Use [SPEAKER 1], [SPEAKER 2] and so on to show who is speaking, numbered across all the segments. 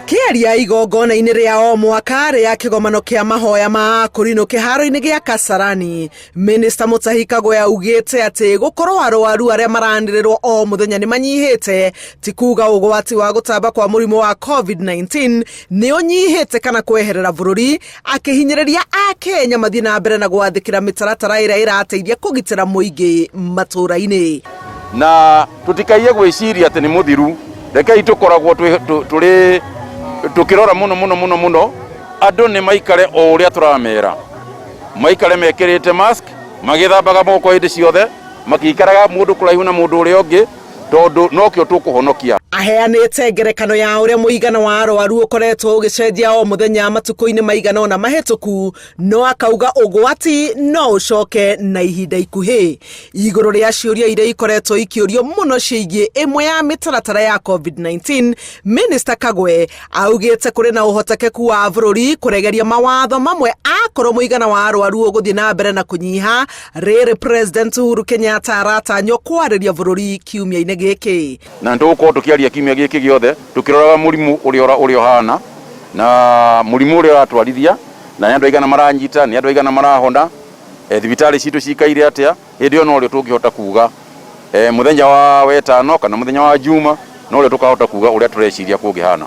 [SPEAKER 1] Akĩaria igongona-inĩ rĩa o mwaka rĩa kĩgomano kĩa mahoya ma akũrinũ kĩharo-inĩ gĩa Kasarani, Minista Mutahi Kagwe augĩte atĩ gũkorwo arwaru arĩa maranĩrĩrwo o mũthenya nĩ manyihĩte ti kuga ũgwati wa gũtamba kwa mũrimũ wa COVID-19 nĩ ũnyihĩte kana kweherera bũrũri, akĩhinyĩrĩria Akenya mathiĩ na mbere na gwathĩkĩra mĩtaratara ĩrĩa ĩrateithia kũgitĩra mũingĩ matũũra-inĩ.
[SPEAKER 2] Na tũtikaiye gwĩciria atĩ nĩ mũthiru. Rekei tũkoragwo tũrĩ tũkĩrora mũno mũno mũno mũno andũ nĩ maikare o ũrĩa tũramera, maikare mekĩrĩte mask, magĩthambaga moko hĩndĩ ciothe, makĩikaraga mũndũ kũraihu na mũndũ ũrĩa ũngĩ, tondũ nokĩo tũkũhonokia.
[SPEAKER 1] Aheanĩte ngerekano ya ũrĩa mũigana wa arwaru ũkoretwo ũgĩcenjia o mũthenya matukũ-inĩ maigana ũna mahĩtũku, no akauga ũgwati no ũcoke na ihinda ikuhĩ. Igũrũ rĩa ciũria iria ikoretwo ikĩũrio mũno ciĩgiĩ ĩmwe ya mĩtaratara ya COVID-19, Minista Kagwe augĩte kũrĩ na ũhotekeku wa bũrũri kũregeria mawatho mamwe akorwo mũigana wa arwaru ũgũthiĩ na mbere na kũnyiha, rĩrĩ President Uhuru Kenyatta aratanywo kwarĩria bũrũri kiumia-inĩ gĩkĩ.
[SPEAKER 2] Na nĩ tũgũkorwo tũkĩaria kiumia gĩkĩ gĩothe tũkĩroraga mũrimũ ũrĩa ũhana na mũrimũ ũrĩa ũratwarithia, na nĩ andũ aigana maranyita, nĩ andũ aigana marahona, thibitarĩ citũ cikaire atĩa. Hĩndĩ ĩyo norĩo tũngĩhota kuga mũthenya wa wetano kana mũthenya wa Juma, norĩo tũkahota kuga ũrĩa tũreciria kũngĩhana.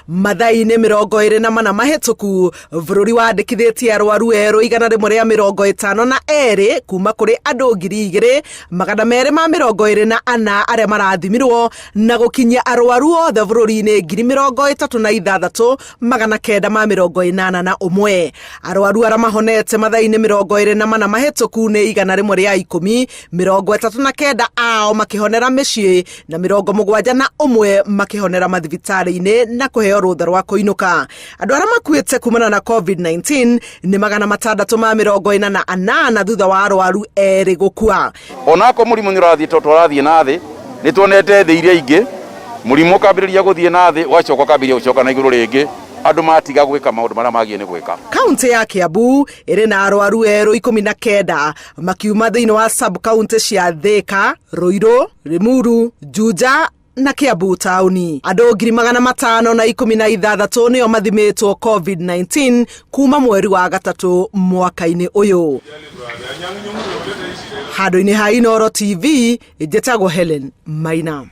[SPEAKER 1] Mathaa-inĩ 24 mahĩtũku, bũrũri wandĩkithĩtie arwaru erũ 152 kuma kũrĩ andũ 2,224 arĩa marathimirwo, na gũkinyia arwaru othe bũrũri-inĩ 36,981. Arwaru arĩa mahonete mathaa-inĩ 24 mahĩtũku nĩ 110, 39 ao makĩhonera mĩciĩ na 71 makĩhonera mathibitarĩ-inĩ na kũheo rũtha rwa kũinũka. Andũ arĩa makuĩte kumana na COVID-19 nĩ 648 thutha wa arwaru erĩ gũkua.
[SPEAKER 2] Onako mũrimũ nĩ ũrathiĩ tondũ tũrathiĩ na thĩ, nĩ tuonete thĩ iria ingĩ mũrimũ ũkambĩrĩria gũthiĩ na thĩ, ũgacoka ũkambĩrĩria gũcoka na igũrũ rĩngĩ, andũ matiga gwĩka maũndũ marĩa magĩrĩire nĩ gwĩka.
[SPEAKER 1] Kaunti ya Kiambu ĩrĩ na arwaru erũ 19 makiuma thĩinĩ wa sub kaunti cia Thika, Ruiru, Limuru, Juja na Kiambu taũni. Andũ 516,000 nĩo mathimĩtwo COVID-19 kuma mweri wa gatatũ mwaka-inĩ ũyũ. Handũ-inĩ ha Inooro TV, njĩtagwo Helen Maina.